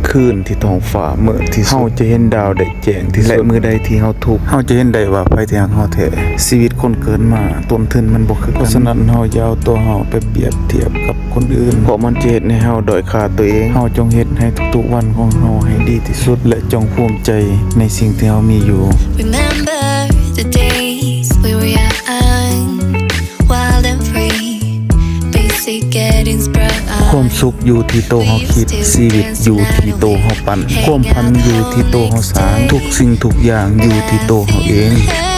ຄືນທີ່ທ້ອງຟ້າມືດທີ່ສຸດ ເຮົາຈະເຫັນດາວໄດ້ແຈ້ງທີ່ສຸດ ແລະ ມື້ໃດທີ່ເຮົາທຸກ ເຮົາຈະເຫັນໄດ້ວ່າໃຜທີ່ຮັກເຮົາແທ້. ຊີວິດຄົນເກີດມາ ຕົ້ນທຶນມັນບໍ່ຄືກັນ. ເພາະສະນັ້ນ ເຮົາຢ່າເອົາຕົວເຮົາໄປປຽບທຽບກັບຄົນອື່ນ ເພາະມັນຈະເຮັດໃຫ້ເຮົາດ້ອຍຄ່າຕົວເອງ. ເຮົາຈົ່ງເຮັດໃຫ້ທຸກໆວັນຂອງເຮົາໃຫ້ດີທີ່ສຸດ ແລະ ຈົ່ງພູມໃຈໃນສິ່ງທີ່ເຮົາມີຢູ່. Remember the days we were young, wild and free. Basic getting sprung on. ຄວາມສຸກຢູ່ທີ່ໂຕເຮົາຄິດ, ຊີວິດຢູ່ທີ່ໂຕເຮົາປັ້ນ, ຄວາມຝັນຢູ່ທີ່ໂຕເຮົາສ້າງ, ທຸກສິ່ງທຸກຢ່າງຢູ່ທີ່ໂຕເຮົາເອງ.